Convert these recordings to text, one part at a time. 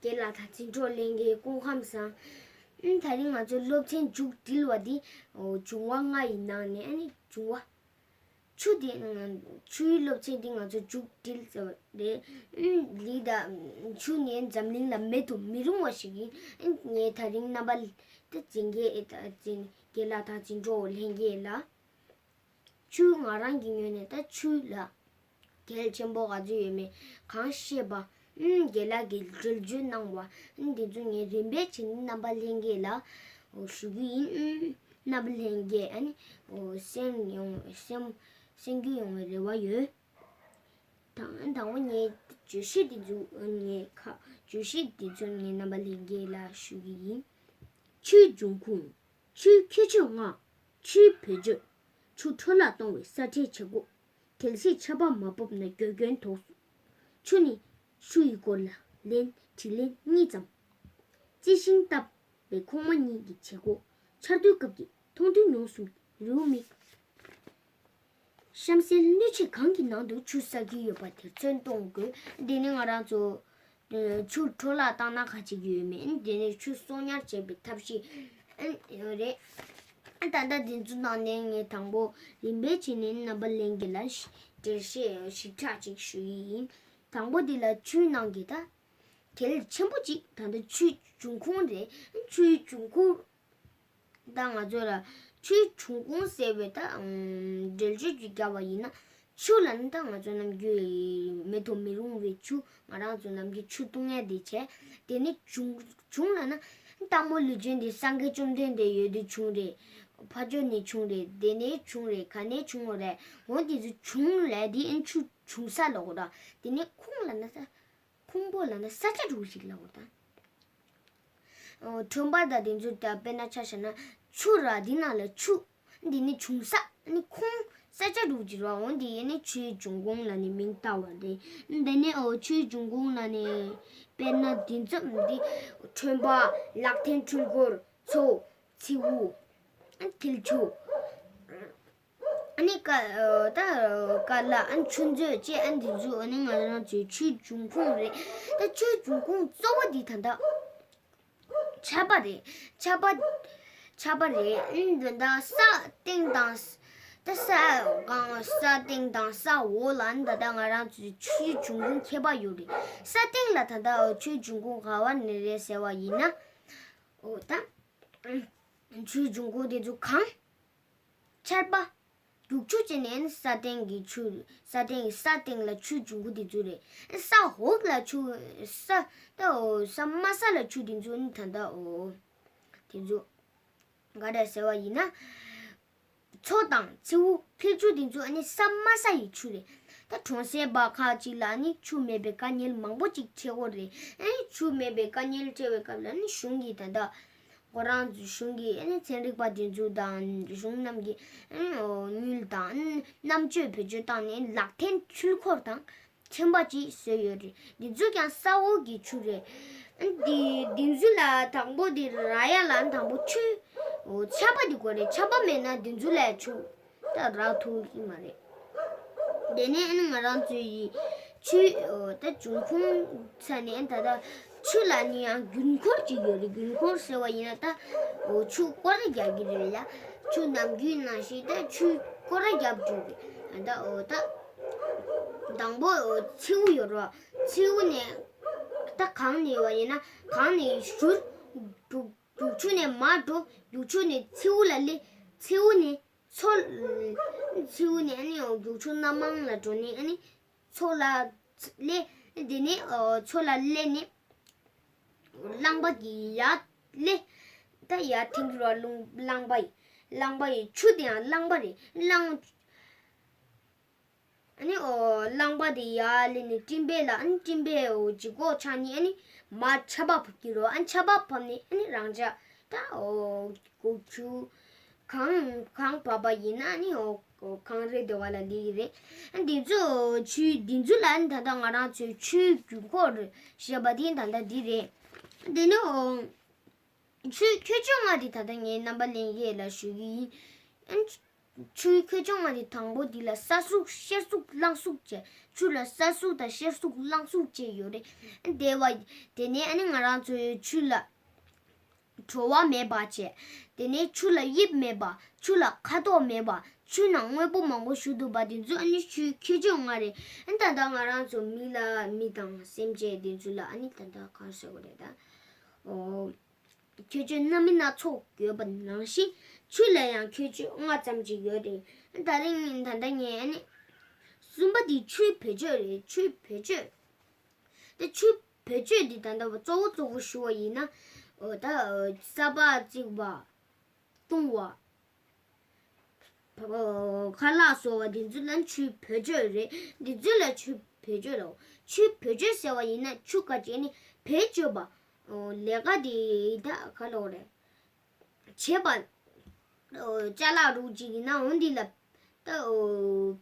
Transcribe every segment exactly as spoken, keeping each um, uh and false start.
དགེ་ལགས་དང་འཛིན་གྲོགས་ལྷན་རྒྱས་སྐུ་ཁམས་བཟང་། ཨུམ། ད་རིང་ང་ཚོ་སློབ་ཚན་མཇུག་སྒྲིལ་བ་འདི། འབྱུང་བ་ལྔ་ཡི་ནང་ནས་ཨ་ནི་འབྱུང་བ། ཆུ་དེ། ཆུའི་སློབ་ཚན་འདི་ང་ཚོ་མཇུག་སྒྲིལ་ཟེར་བ་རེད། ཨུམ། ལི་དང་ཆུ་ནི་འཛམ་གླིང་ལ་མེད་དུ་མི་རུང་བ་ཞིག་ཡིན། ཨུམ། ངས་ད་རིང་རྣམ་པ་ལ་ད་འཛིན་གྲོགས་ཨེ་ད་འཛིན་དགེ་ལགས་དང་འཛིན་གྲོགས་ལྷན་རྒྱས་ལ། ཆུ་ང་རང་གི་ངོས་ནས་ད་ཆུ་ལ་གལ་ཆེན་པོ་ག་ཚོད་ཡོད་མེད་གང་ཤེས་པ། ཨུམ། དགེ་ལགས་ཀྱིས་འགྲེལ་བརྗོད་གནང་བ། ཨུམ། འདི་ཚོ་ངས་རིམ་པས་བྱས་ནས་རྣམ་པ་ལྷན་རྒྱས་ལ་ཞུ་གི་ཡིན། ཨུམ། རྣམ་པ་ལྷན་རྒྱས་ཨ་ནི་གསན་ཡོང་གསན་གསན་རྒྱུ་ཡོང་བའི་རེ་བ་ཡོད། དང་དང་པོ་ངས་བརྗོད་གཞི་འདི་ཚོ་ངས་ཁ་བརྗོད་གཞི་འདི་ཚོ་ངས་རྣམ་པ་ལྷན་རྒྱས་ལ་ཞུ་གི་ཡིན། ཆུའི་འབྱུང་ཁུངས། ཆུའི་ཁྱད་ཆོས་ལྔ། ཆུའི་བེད་སྤྱོད། ཆུ་འཕྲོ་བརླག་གཏོང་བའི་ས་ཁྲའི་བྱེད་སྒོ། གལ་སྲིད་ཆར་པ་མ་བབས་ན་འགྱོད་སྐྱོན་དོགས་སོ། ཆུ་ནི་ཆུ་ཡི་སྐོར་ལ་ལན་དྲིས་ལན་གཉིས་ཙམ། རྩི་ཤིང་བཏབ་པའི་ཁོག་མ་གཉིས་ཀྱི་བྱེད་སྒོ། ཆར་དུས་སྐབས་ཀྱི་མཐོང་ཐོས་མྱོང་གསུམ་རེའུ་མིག་གཤམ་གསལ་སྣོད་ཆས་གང་གི་ནང་དུ་ཆུ་བསགས་ཀྱི་ཡོད་པ་དེར་མཚོན་གཏོང་དགོས། འདི་ནི་ང་རང་ཚོ་ཆུ་འཕྲོ་བརླག་བཏང་ན་ག་ཅིག་ཡོད་མེད། འདི་ནི་ཆུ་གསོག་ཉར་བྱེད་པའི་ཐབས་ཤེས་རེད། ད་ལྟ་འདི་ཚོ་ནང་ནས་ངས་དང་པོ་རིམ་པས་བྱས་ནས་རྣམ་པ་ལྷན་རྒྱས་ལ་འགྲེལ་བཤད་ཞིབ་ཕྲ་ཅིག་ཞུ་ཡི་ཡིན། དང་པོ་འདི་ལ་ཆུའི་ནང་གི་ད་གལ་ཆེན་པོ་ཅིག་ད་ལྟ་ཆུའི་འབྱུང་ཁུངས་རེད། ཆུའི་འབྱུང་ཁུངས། ད་ང་ཚོ་ལ་ཆུའི་འབྱུང་ཁུངས་ཟེར་བའི་ད་འགྲེལ་བརྗོད་ཅིག་བརྒྱབ་པ་ཡིན་ན། ཆུ་ལ་ནི་ད་ང་ཚོ་ནམ་རྒྱུན་མེད་དུ་མི་རུང་བའི་ཆུ། ང་རང་ཚོ་ནམ་རྒྱུན་ཆུ་འཐུང་ཡ་དེ་བྱས། དེ་ནི་བྱུང་བྱུང་ལ་ན་སྟག་མོ་ལུས་ཅན་དེ་སངས་རྒྱས་བཅོམ་ལྡན་འདས་ཡོད་དུས་བྱུང་རེད། ཕ་ཆོས་ནས་བྱུང་རེད། དེ་ནས་བྱུང་རེད། ག་ནས་བྱུང་བ་རེད། འོ་དེ་ཚོ་བྱུང་ལས་དེ་ཨན་ཆུ་བྱུང་ས་ལོག་ར། དེ་ནས་ཁུངས་ལ་ན་ས། ཁུངས་པོ་ལ་ན་ས་ཆ་འདྲ་བོ་ཞིག་ལབ་དགོས་ད། ཨོ། ཁྲོན་པ་དང་དེ་ཚོ་ད་དཔེར་ན་ཆ་བཞག་ན་ཆུ་ར། འདི་ནང་ལ་ཆུ། འདི་ནི་བྱུང་ས། ནི་ཁུངས་ས་ཆ་འདྲ་བོ་ཅིག་ར། འོ་འདི་ཡེ་ནི་ཆུའི་འབྱུང་ཁུངས་ལ་ནི་མིང་བཏགས་པ་རེད། འདི་ནི་ཨོ་ཆུའི་འབྱུང་ཁུངས་ལ་ནི་དཔེར་ན་འདི་ཚོ་འདི་ཁྲོན་པ། ལག་འཐེན་འཕྲུལ་འཁོར། མཚོ། མཚེའུ། ཨ་མཐིལ་ཆུ། ཨ་ནི་ཀ་ཨ་ད་ཀ་ལ། ཨ་ཆུ་མཛོད་བཅས། ཨ་འདི་ཚོ་ཨ་ནི་ང་རང་ཚོའི་ཆུའི་འབྱུང་ཁུངས་རེད། ད་ཆུའི་འབྱུང་ཁུངས་གཙོ་བོ་འདི་ད་ལྟ་ཆར་པ་རེད། ཆར་པ་ཆར་པ་རེད། ཨ་ནི་ད་ལྟ་ས་སྟེང་དང་ད་ས་སྒང་། ས་སྟེང་དང་ས་འོག་ལ་ཨ་ནི་ད་ལྟ་ང་རང་ཚོའི་ཆུའི་འབྱུང་ཁུངས་ཁྱད་པར་ཡོད་རེད། ས་སྟེང་ལ་ད་ལྟ་ཆུའི་འབྱུང་ཁུངས་ག་བ་ནས་རེད་ཟེར་བ་ཡིན་ན། འོ་ད་ཆུའི་འབྱུང་ཁུངས་དེ་ཚོ་གངས། ཆར་པ། རྒྱུག་ཆུ་བཅས་ནི་ས་སྟེང་གི་ཆུ། ས་སྟེང་ས་སྟེང་ལ་ཆུ་འབྱུང་ཁུངས་དེ་ཚོ་རེད། ས་འོག་ལ་ཆུ། ས་ད་འོ་ས་དམའ་ས་ལ་ཆུ་དེ་ཚོ་ནི་ད་ལྟ་འོ་དེ་ཚོ་ག་རེ་ཟེར་བ་ཡིན་ན། མཚོ་དང་མཚེའུ། མཐིལ་ཆུ་དེ་ཚོ་ཨ་ནི་ས་དམའ་ས་ཡི་ཆུ་རེད། ད་གྲོང་གསེབ་པ་ཁག་ཅིག་ལ་ཨ་ནི་ཆུ་མེད་པའི་དཀའ་ངལ་མང་པོ་ཅིག་འཕྲད་ཀྱི་ཡོད་རེད། ཨ་ནི་ཆུ་མེད་པའི་དཀའ་ངལ་འཕྲད་པའི་སྐབས་ལ་ཨ་ནི་གཞུང་གིས་ད་ལྟ། ཁོ་རང་ཚོའི་གཞུང་གིས་ཨ་ནི་ཚན་རིག་པ་དེ་ཚོ་དང་གཞུང་རྣམས་ཀྱིས་ཨ་ནི་དངུལ་དང་ཨ་ནི་རྣམ་དཔྱོད་བེད་སྤྱོད་བཏང་ནས་ལག་འཐེན་འཕྲུལ་འཁོར་དང་ཆེན་པོ་ཅིག་བཟོས་ཡོད་རེད། འདི་ཚོ་ཀྱང་ས་འོག་གི་ཆུ་རེད། ཨ་ནི་འདི་འདི་ཚོ་ལ་དང་པོ་འདི་རག་ཡ་ལ་དང་པོ་ཆུ། ཆར་པ་འདི་དགོས་རེད། ཆར་པ་མེད་ན་འདི་ཚོ་ལ་ཆུ་ད་རག་ཐུབ་ཀྱི་མ་རེད། དེ་ནས་ཨ་ནི་ང་རང་ཚོའི་ཆུའི་ད་འབྱུང་ཁུངས་ས་ནས་ད་ལྟ་ཆུ་ལ་ནི་ཡང་རྒྱུན་འཁོར་ཅིག་ཡོད་རེད། རྒྱུན་འཁོར་ཟེར་བ་ཡིན་ན་ད་འོ་ཆུ་སྐོར་ར་རྒྱག་གི་རེད་ལ། ཆུ་ནམ་རྒྱུན་ནང་བཞིན་ད་ཆུ་སྐོར་ར་རྒྱབ་འགྲོ་གི། ད་འོ་ད་དང་པོ་འོ་མཚེའུ་ཡོད་རེད་བ། མཚེའུ་ནས་ད་གངས་ནས་བ་ཡིན་ན་གངས་ནས་བཞུར་འགྲོ། རྒྱུག་ཆུ་ནས་མར་འགྲོ། རྒྱུག་ཆུ་ནས་མཚེའུ་ལ་སླེབས། མཚེའུ་ནས་མཚོ། མཚེའུ་ནས་ཨ་ནི་འོ་རྒྱུག་ཆུ་སྣ་མང་ལ་འགྲོ་ནས་ཨ་ནི་མཚོ་ལ་སླེབས། དེ་ནས་མཚོ་ལ་སླེབས་ནས་རླངས་པ་གི་ཡར་སླེབས། ད་ཡར་ཐིམ་རུ་རླུང་རླངས་པ་ཡི་རླངས་པ་ཡི་ཆུ་དེ་ཡང་རླངས་པ་རེད། རླངས། ཨ་ནི་འོ་རླངས་པ་དེ་ཡར་སླེབས་ནས་སྤྲིན་པ་ལ། ཨ་ནི་སྤྲིན་པ་འོ་ལྗིད་ཁོག་ཆགས་ནས་ཨ་ནི་མར་ཆར་པ་བབས་ཀྱི་རེད། ཨ་ནི་ཆར་པ་བབས་ནས་ཨ་ནི་རང་འཇགས་ད་འོ་རྒྱུག་ཆུ་གངས་གངས་བབས་པ་ཡིན་ན་ཨ་ནི་འོ་གངས་རི་དེ་བ་ལ་སླེབས་ཀྱི་རེད། ཨ་འདི་ཚོ་ཆུའི་འདི་ཚོ་ལ་ཨ་ནི་ད་ལྟ་ང་རང་ཚོའི་ཆུའི་རྒྱུན་འཁོར་ཞེས་པ་དེ་ད་ལྟ་འདི་རེད། འདི་ནི་འོ་ཆུའི་ཁྱད་ཆོས་ལྔ་དེ་ད་ལྟ་ངས་རྣམ་པ་ལྷན་རྒྱས་ལ་ཞུ་གི་ཡིན། ཨ་ནི། ཆུའི་ཁྱད་ཆོས་ལྔ་དེ། དང་པོ་དེ་ལ་ས་ཟུག་གཤེར་གཟུགས་རླངས་གཟུགས་བཅས། ཆུ་ལ་ས་ཟུག་དང་གཤེར་གཟུགས་རླངས་གཟུགས་བཅས་ཡོད་རེད། དེ་བ། དེ་ནས་ཨ་ནི་ང་རང་ཚོའི་ཆུ་ལ་བྲོ་བ་མེད་པ་བྱས། དེ་ནས་ཆུ་ལ་དབྱིབས་མེད་པ། ཆུ་ལ་ཁ་དོག་མེད་པ། ཆུ་ནང་དངོས་པོ་མང་པོ་ཞིག་འདུག་པ། དེ་ཚོ་ཨ་ནི་ཆུའི་ཁྱད་ཆོས་ལྔ་རེད། ཨ་ནི་ད་ལྟ་ང་རང་ཚོ་མི་ལ་མི་དང་སེམས་ཅན་དེ་ཚོ་ལ་ཨ་ནི་ད་ལྟ་ག་རེ་ཟེར་དགོས་རེད་ད། ཨོ། ཁྱད་ཆོས་སྣ་མིན་སྣ་ཚོགས་ཡོད་པ་ནང་བཞིན། ཆུ་ལ་ཡང་ཁྱད་ཆོས་ལྔ་ཙམ་ཅིག་ཡོད་རེད། ད་རིང་ད་ལྟ་ངས་ཨ་ནི། གསུམ་པ་དེ་ཆུའི་བེད་སྤྱོད་རེད། ཆུའི་བེད་སྤྱོད། ད་ཆུའི་བེད་སྤྱོད་འདི་ད་ལྟ་བ་གཙོ་བོ་གཙོ་བོ་ཞུ་བ་ཡིན་ན། འོ་ད་ས་ཕག་བརྩིགས་པ། བཏུང་བ། ཁ་ལག་བཟོ་བ་འདི་ཚོ་ལ་ཆུའི་བེད་སྤྱོད་རེད། འདི་ཚོ་ལ་ཆུའི་བེད་སྤྱོད་ལ། ཆུའི་བེད་སྤྱོད་ཟེར་བ་ཡིན་ན་ཆུ་ག་ཅིག་ནི་བེད་སྤྱོད་པ། ལས་ཀ་འདི་ད་ག་ལབ་དགོས་རེད། བྱེད་པ། ཅ་ལག་རུ་ཅིག་ཡིན་ན་འོ་འདི་ལ། ད་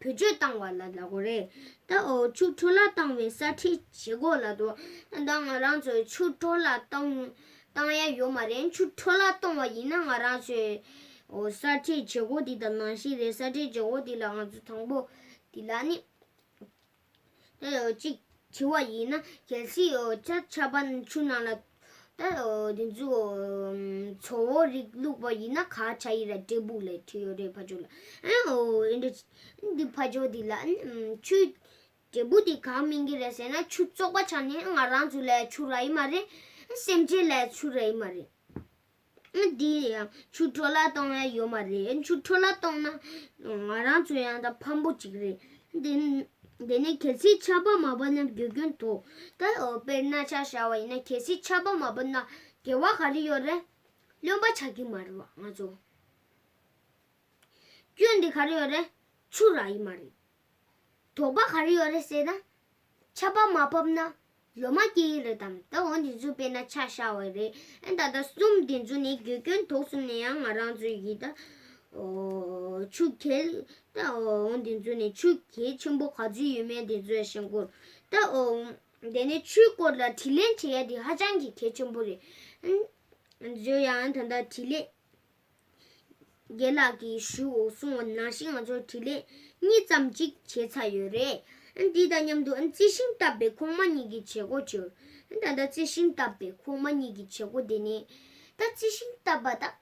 བེད་སྤྱོད་བཏང་བ་ལ་ལབ་དགོས་རེད། ད་ཆུ་འཕྲོ་བརླག་བཏང་བའི་ས་ཁྲའི་བྱེད་སྒོ་ལ་དོ། ད་ང་རང་ཚོས་ཆུ་འཕྲོ་བརླག་བཏང་བཏང་ཡ་ཡོད་མ་རེད། ཆུ་འཕྲོ་བརླག་གཏོང་བ་ཡིན་ན་ང་རང་ཚོས་ས་ཁྲའི་བྱེད་སྒོ་འདི་དང་ནང་བཞིན་རེད། ས་ཁྲའི་བྱེད་སྒོ་འདི་ལ་ང་ཚོ་དང་པོ་འདི་ལ་ནི། ད་གཅིག་བྱས་པ་ཡིན་ན་གལ་སྲིད་ཆ་ཆར་པ་ཆུ་ནང་ལ་ད་དེ་ཚོ་བཙོ་བོ་རིགས་བླུགས་པ་ཡིན་ན་ག་ཆགས་ཡིན་ར། འབྲས་བུ་ལས་བྲིས་ཡོད་རེད་ཕ་ཇོ་ལ། ཨ་འོ་འདི་འདི་ཕ་ཇོ་འདི་ལ་ཆུ་འབྲས་བུ་འདི་ག་སྨིན་གྱི་རེད་ཟེར་ན་ཆུ་བཙོག་པ་ཆགས་ནས་ང་རང་ཚོ་ལ་ཆུ་རག་གི་མ་རེད། སེམས་ཅན་ལ་ཆུ་རག་གི་མ་རེད། འདི་ཡང་ཆུ་འཕྲོ་བརླག་གཏོང་ཡ་ཡོད་མ་རེད། ཆུ་འཕྲོ་བརླག་གཏོང་ན་ང་རང་ཚོ་ཡང་ད་ཕམ་པོ་ཅིག་རེད། དེ་དེ་ནས་གལ་སྲིད་ཆར་པ་མ་བབས་ན་དགེ་སྐྱོན་དོ། ད་དཔེར་ན་ཆ་བཞག་པ་ཡིན་ན་གལ་སྲིད་ཆར་པ་མ་བབས་ན་དགེ་བ་ག་རེ་ཡོད་རེད། རློན་པ་ཆགས་ཀྱི་མ་རེད་བ་ང་ཚོ། སྐྱོན་འདི་ག་རེ་ཡོད་རེད། ཆུ་རག་གི་མ་རེད། དོགས་པ་ག་རེ་ཡོད་རེད་ཟེར་ན། ཆར་པ་མ་བབས་ན་ལོ་མ་སྐྱེ་གི་རེད་དམ། ད་འོ་འདི་ཚོ་དཔེར་ན་ཆ་བཞག་པ་རེད། ཨ་ད་ལྟ་གསུམ་འདི་ཚོ་ནི་དགེ་སྐྱོན་དོགས་གསུམ་ནས་ཡང་ང་རང་ཚོའི་གི་ད་ཨོ་ཆུ་གལ་ད་ཨོ་འདི་ཚོ་ནི་ཆུ་གལ་ཆེན་པོ་ག་ཚོད་ཡོད་མེད་འདི་ཚོ་ཡང་ཤེས་དགོས། ད་ཨོ་དེ་ནས་ཆུའི་སྐོར་ལ་དྲིས་ལན་བྱེད་ཡ་དེ་ཧ་ཅང་གི་གལ་ཆེན་པོ་རེད། ཨ་འདི་ཚོ་ཡང་ད་ལྟ་དྲིས་ལན། རྒན་ལགས་ཀྱིས་ཞུ་གསུངས་པ་ནང་བཞིན་ང་ཚོ་དྲིས་ལན་གཉིས་ཙམ་ཅིག་བྱས་ཚར་ཡོད་རེད། འདི་དང་མཉམ་དུ་རྩི་ཤིང་བཏབ་པའི་ཁོག་མ་གཉིས་ཀྱི་བྱེད་སྒོ་བྱོས། ད་ལྟ་རྩི་ཤིང་བཏབ་པའི་ཁོག་མ་གཉིས་ཀྱི་བྱེད་སྒོ་དེ་ནི། ད་རྩི་ཤིང་བཏབ་པ་དང་།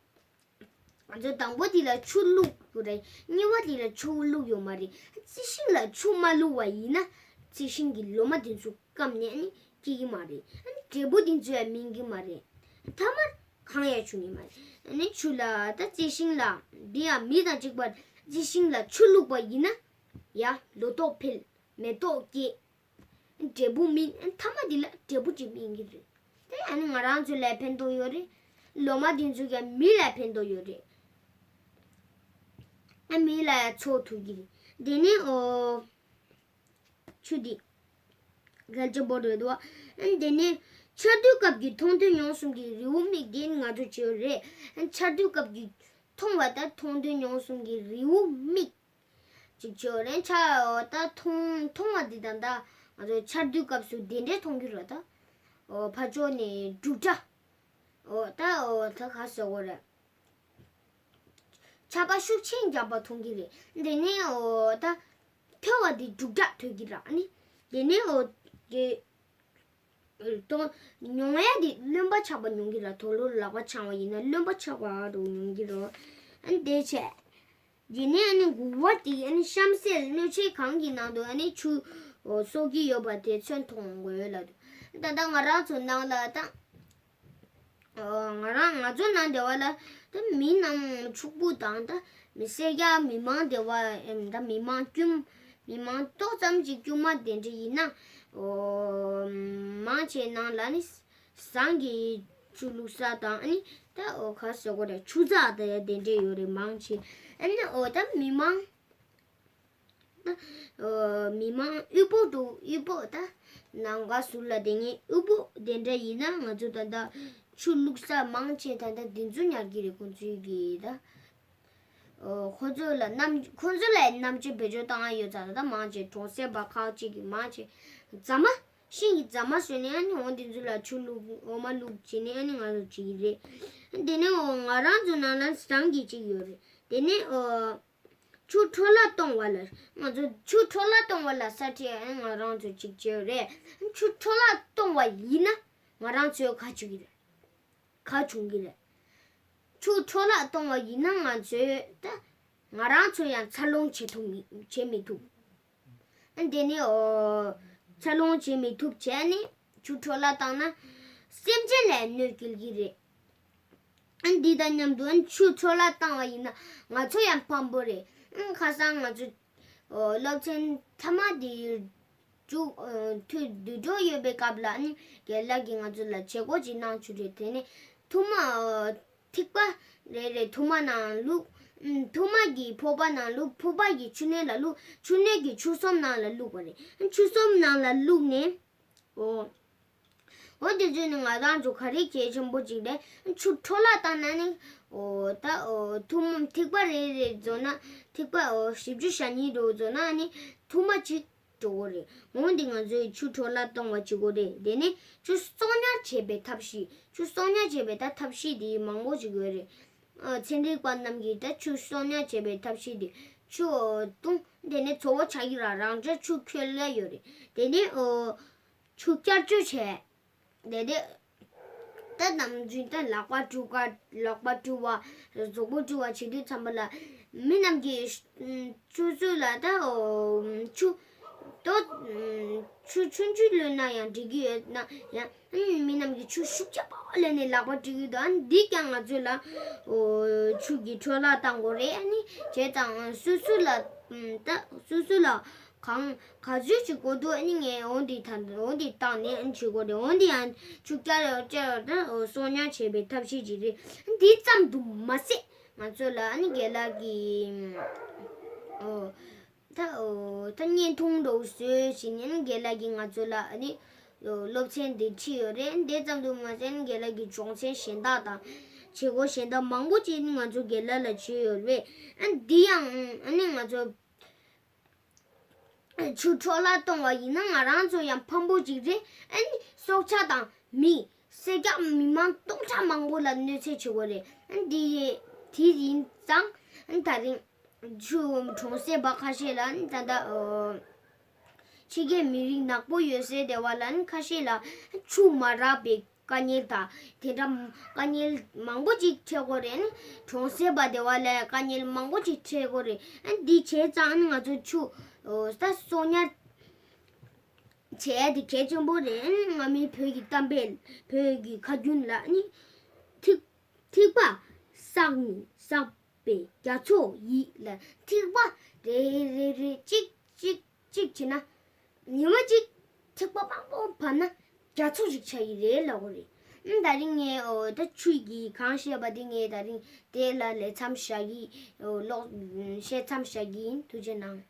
ང་ཚོ་དང་པོ་དེ་ལ་ཆུ་བླུགས་དགོས་རེད། གཉིས་པ་དེ་ལ་ཆུ་བླུགས་ཡོད་མ་རེད། རྩི་ཤིང་ལ་ཆུ་མ་བླུགས་པ་ཡིན་ན་རྩི་ཤིང་གི་ལོ་མ་དེ་ཚོ་སྐམ་ནས་ནི་སྐྱེ་གི་མ་རེད། ཨ་ནི་འབྲས་བུ་དེ་ཚོ་ཡང་སྨིན་གི་མ་རེད། མཐའ་མར་གང་ཡང་བྱུང་གི་མ་རེད། ཨ་ནི་ཆུ་ལ་ད་རྩི་ཤིང་ལ་འདི་ཡང་མི་དང་གཅིག་པ་རྩི་ཤིང་ལ་ཆུ་བླུགས་པ་ཡིན་ན་ཡ་ལོ་ཏོག་འཕེལ་མེ་ཏོག་སྐྱེ། འབྲས་བུ་སྨིན། མཐའ་མ་འདི་ལ་འབྲས་བུ་ཅིག་སྨིན་གྱི་རེད། དེ་ཨ་ནི་ང་རང་ཚོ་ལ་ཕན་ཐོགས་ཡོད་རེད། ལོ་མ་འདི་ཚོ་ཀྱང་མི་ལ་ཕན་ཐོགས་ཡོད་རེད། ཨ་མི་ལ་ཡང་འཚོ་ཐུབ་ཀྱི་རེད། དེ་ནས་ཨོ། ཆུ་འདི། གལ་ཆེན་པོ་རེད་དོ། ཨ་དེ་ནས་ཆར་དུས་སྐབས་ཀྱི་མཐོང་ཐོས་མྱོང་གསུམ་གྱི་རེའུ་མིག་དེ་ང་ཚོ་བྱེད་ཡོད་རེད། ཨ་ཆར་དུས་སྐབས་ཀྱི་མཐོང་བ་དང་མཐོང་ཐོས་མྱོང་གསུམ་གྱི་རེའུ་མིག་ཅིག་བྱེད་རན་ཆ། འོ་ད་མཐོང་མཐོང་བ་འདི་དང་ད་ང་ཚོ་ཆར་དུས་སྐབས་སུ་དེ་འདྲས་མཐོང་རྒྱུ་རེད་ད། འོ་ཕར་ཕྱོགས་ནས་འབྲུག་སྒྲ། འོ་ད་འོ་ད་ག་ཟེར་དགོས་རེད། ཆར་པ་ཤུགས་ཆེན་རྒྱག་པ་མཐོང་གི་རེད། དེ་ནས་འོ་ད་ཐོས་པ་འདི་འབྲུག་སྒྲ་ཐོས་ཀྱི་རེད། ཨ་ནི་དེ་ནས་འོ་དེ། ཏོ། མྱོང་ཡ་དེ་རློན་པ་ཆགས་པ་མྱོང་གི་ར། དོ་ལོ་ལག་པ་འཆང་བ་ཡིན་ན་རློན་པ་ཆགས་པ་རུ་མྱོང་གི་ར། ཨ་ནི་དེ་བྱས། དེ་ནས་ཨ་ནི་དགུ་པ་དེ་ཨ་ནི་གཤམ་གསལ་སྣོད་ཆས་གང་གི་ནང་དུ་ཨ་ནི་ཆུ་གསོག་གི་ཡོད་པ་དེ་ཚོན་མཐོང་དགོས་ལ་འདུག་ད་ལྟ་ང་རང་ཚོ་ནང་ལ་ད། ང་རང་ང་ཚོ་ནང་སྡེ་བ་ལ་ད་མི་རྣམས་ཕྱུག་པོ་དང་ད་མི་སེར་སྐྱ་མི་མང་སྡེ་བ་ཨེམ་ད་མི་མང་དཀྱུས་མི་མང་ཏོག་ཙམ་ཅིག་དཀྱུས་མ་དེ་འདྲ་ཡིན་ན། ཨོ། མང་ཆེ་ནང་ལ་ནི་ཟངས་ཀྱི་ཆུ་བླུགས་ས་དང་ཨ་ནི་ད་ཨོ་ག་ཟེར་དགོས་རེད། ཆུ་ཚགས་དེ་དེ་འདྲས་ཡོད་རེད་མང་ཆེ། ཨ་ནི་ཨོ་ད་མི་མང་། ད་ཨོ་མི་མང་དབུལ་པོ་འདུག་དབུལ་པོ་ད་ནང་ག་ཟུར་ལ་དེ་ངའི་དབུལ་པོ་དེ་འདྲ་ཡིན་ན་ང་ཚོ་ད་ད་ཆུ་བླུགས་ས་མང་ཆེ་ད་ད་དེ་ཚོ་ཉར་གི་རེད་ཁོང་ཚོའི་གི་ད། ཨོ་ཁོ་ཚོ་ལ་རྣམ་ཁོ་ཚོ་ལ་རྣམ་དཔྱོད་བེད་སྤྱོད་བཏང་ཡ་ཡོད་ཙང་ད་མང་ཆེ་གྲོང་གསེབ་པ་ཁག་ཅིག་གི་མང་ཆེ་རྫ་མ་ཤིང་གི་རྫ་མ་བཟོས་ནས་ཨ་ནི་འོ་དེ་ཚོ་ལ་ཆུ་བླུགས་འོ་མ་བླུགས་བྱས་ནས་ཨ་ནི་ང་ཚོ་བྱེད་ཀྱི་རེད། དེ་ནས་འོ་ང་རང་ཚོ་ནང་ལ་ཟངས་ཀྱི་ཅིག་ཡོད་རེད། དེ་ནས་ཨོ་ ཆུ་འཕྲོ་བརླག་གཏོང་བ་ལ་ང་ཚོ་ཆུ་འཕྲོ་བརླག་གཏོང་བ་ལ་ས་ཁྲལ་ང་རང་ཚོ་གཅིག་བྱས་ཡོད་རེད། ཆུ་འཕྲོ་བརླག་གཏོང་བ་ཡིན་ན་ང་རང་ཚོའི་ག་བྱུང་གི་རེད། ག་བྱུང་གི་རེད། ཆུ་འཕྲོ་བརླག་གཏོང་བ་ཡིན་ན་ང་ཚོས་ད་ང་རང་ཚོ་ཡང་འཚར་ལོངས་བྱེད་ཐུབ་མི་བྱེད་མི་ཐུབ། ཨ་དེ་ནི་ཨོ་འཚར་ལོངས་བྱེད་མི་ཐུབ་བྱས་ནས་ཆུ་འཕྲོ་བརླག་བཏང་ན་སེམས་ཅན་ལ་གནོད་སྐྱེལ་གྱི་རེད། ཨ་འདི་དང་མཉམ་དུ་ཨ་ཆུ་འཕྲོ་བརླག་བཏང་བ་ཡིན་ན་ང་ཚོ་ཡང་ཕངས་པོ་རེད། ཨ་ཁ་སང་ང་ཚོ་ཨོ་སློབ་ཚན་མཐའ་མ་དེ་བཅུ་ཨོ་དུས་དུས་འགྲོ་ཡོད་པའི་སྐབས་ལ་ཨ་ནི་རྒན་ལགས་ཀྱིས་ང་ཚོ་ལ་བྱེད་སྒོ་ཅིག་གནང་བཅུག་རེད། དེ་ནི་ཐུར་མ་ཨོ་ཐིགས་པ་རེ་རེ་ཐུར་མ་ནང་བླུགས། ཨུམ་ཐུར་མ་གི་ཕོར་པ་ནང་བླུགས། ཕོར་པ་གི་ཆུ་སྣོད་ལ་བླུགས། ཆུ་སྣོད་ཀྱི་ཆུ་ཟོམ་ནང་ལ་བླུགས་པ་རེད། ཆུ་ཟོམ་ནང་ལ་བླུགས་ནས་ཨོ། འོ་དེ་ཚོ་ནི་ང་རང་ཚོ་ག་རེ་གལ་ཆེན་པོ་ཅིག་རེད། ཆུ་འཕྲོ་བརླག་བཏང་ན་ནི་ཨོ་ད་ཨོ་ཐུར་མ་ཐིགས་པ་རེ་རེ་བཟོ་ན་ཐིགས་པ་ཨོ་བཞི་བཅུ་ཞེ་གཉིས་འགྲོ་བཟོ་ན་ནི་ཐུར་མ་གཅིག་འགྲོ་གི་རེད། འོ་འདི་ང་ཚོས་ཆུ་འཕྲོ་བརླག་གཏོང་བ་བྱེད་དགོས་རེད། དེ་ནས་ཆུ་གསོག་ཉར་བྱེད་པའི་ཐབས་ཤེས། ཆུ་གསོག་ཉར་བྱེད་པའི་ད་ཐབས་ཤེས་དེ་མང་པོ་ཅིག་ཡོད་རེད། ཨ་ཚན་རིག་པ་རྣམས་ཀྱིས་ད་ཆུ་གསོག་ཉར་བྱེད་པའི་ཐབས་ཤེས་དེ་ཆུ་ཨོ་བཏུང་། དེ་ནས་བཙོ་བོ་ཆགས་ཀྱི་ར་རང་འཇགས་ཆུ་ཁོལ་ལ་ཡོད་རེད། དེ་ནས་ཨོ་ཆུ་བསྐྱར་བཅོས་བྱས། དེ་དེ་ད་ནམ་རྒྱུན་ད་ལག་པ་བཀྲུ་ག་ལག་པ་བཀྲུ་བ་གཟུགས་པོ་བཀྲུ་བ་བྱེད་དུས་ཙམ་པ་ལ་མི་རྣམས་ཀྱིས་ཆུ་ཚོད་ལ་ད་ཨོ་ཆུ་ཏོ་ཆུ་ཆུང་ཆུང་བླུགས་ན་ཡང་འགྲིག་གི་ཡོད་ན་ཡང་མི་རྣམས་ཀྱིས་ཆུ་ཤུགས་ཆེ་པོ་བླུགས་ནས་ལག་པ་བཀྲུ་གི་འདུག་ཨ་འདི་ཀྱང་ང་ཚོ་ལ་ཨོ་ཆུ་གི་འཕྲོ་བརླག་བཏང་དགོས་རེད། ཨ་ནི་བྱས་ཙང་སོ་སོ་ལ་ད་སོ་སོ་ལ་གང་ག་ཚོད་ཅིག་དགོས་འདུག་ཨ་ནི་ངས་འོ་འདི་ད་འོ་འདི་བཏང་ནས་ཨ་ནི་བྱེད་དགོས་རེད། འོ་འདི་ཡང་ཆུ་བསྐྱར་བསྐྱར་ད་གསོག་ཉར་བྱེད་པའི་ཐབས་ཤེས་ཅིག་རེད། འདི་ཙམ་དུ་མ་ཟད་ང་ཚོ་ལ་ཨ་ནི་རྒན་ལགས་ཀྱིས་ཨོ་ད་ཨོ་ད་བརྙན་ཐུང་འདྲ་བོ་བཟོས་བྱས་ནས་ཨ་ནི་རྒན་ལགས་ཀྱིས་ང་ཚོ་ལ་ཨ་ནི་སློབ་ཚན་འདི་ཁྲིད་ཡོད་རེད། འདི་ཙམ་དུ་མ་ཟད་ཨ་ནི་རྒན་ལགས་ཀྱིས་སྦྱོང་ཚན་གཞན་དག་དང་བྱེད་སྒོ་གཞན་དག་མང་པོ་ཅིག་ང་ཚོ་རྒན་ལགས་ལ་བྱས་ཡོད་རེད། ཨ་འདི་ཡང་ཨ་ནི་ང་ཚོ་ཆུ་འཕྲོ་བརླག་གཏོང་བ་ཡིན་ན་ང་རང་ཚོ་ཡང་ཕངས་པོ་ཅིག་རེད། ཨ་ནི་སྲོག་ཆགས་དང་མི་སེར་སྐྱ་མི་མང་སྟོང་ཕྲག་མང་པོ་ལ་གནོད་འཚེ་བྱེད་དགོས་རེད། ཨ་ནི་འདི་དེ་ཡིན་ཙང་ཨ་ནི་ད་རིང་ཆུ་གྲོང་གསེབ་པ་ཁ་ཤས་ལ་ཨ་ནི་ད་ལྟ་ཨོ་ཕྱི་རྒྱལ་མི་རིགས་ནག་པོ་ཡོད་སའི་སྡེ་བ་ལ་ཨ་ནི་ཁ་ཤས་ལ་ཆུ་མ་རག་པའི་དཀའ་ངལ་དང་དེ་འདྲ་དཀའ་ངལ་མང་པོ་ཅིག་འཕྲད་ཀྱི་ཡོད་རེད། གྲོང་གསེབ་པ་སྡེ་བ་ལ་དཀའ་ངལ་མང་པོ་ཅིག་འཕྲད་ཀྱི་ཡོད་རེད། ཨ་འདི་བྱས་ཙང་ཨ་ནི་ང་ཚོ་ཆུ་ཨོ་ད་གསོག་ཉར་བྱས་ཏེ་གལ་ཆེན་པོ་རེད། ཨ་ནི་སྔ་མའི་བོད་ཀྱི་གཏམ་དཔེ་བོད་ཀྱི་ཁ་རྒྱུན་ལ་ཨ་ནི་ཐིགས་ཐིགས་པ་བསགས་ནས་བསགས་པའི་རྒྱ་མཚོ་ཡིས་ལ་ཐིགས་པ་རེ་རེ་རེ་གཅིག་གཅིག་གཅིག་བྱས་ན་ཉི་མ་གཅིག་ཐིགས་པ་མང་པོ་བབས་ན་རྒྱ་མཚོ་ཞིག་ཆགས་ཀྱི་རེད་ལབ་ཀྱི་རེད། ཨ་ནི་ད་རིང་ངས་ཨོ་ད་ཆུ་གི་གང་བཤད་པ་དེ་ངས་ད་རིང་དེ་ལ་ལས་མཚམས་བཞག་གི་ཨོ་ཀློག་བཤད་མཚམས་བཞག་གི་ཡིན། ཐུགས་རྗེ་གནང་།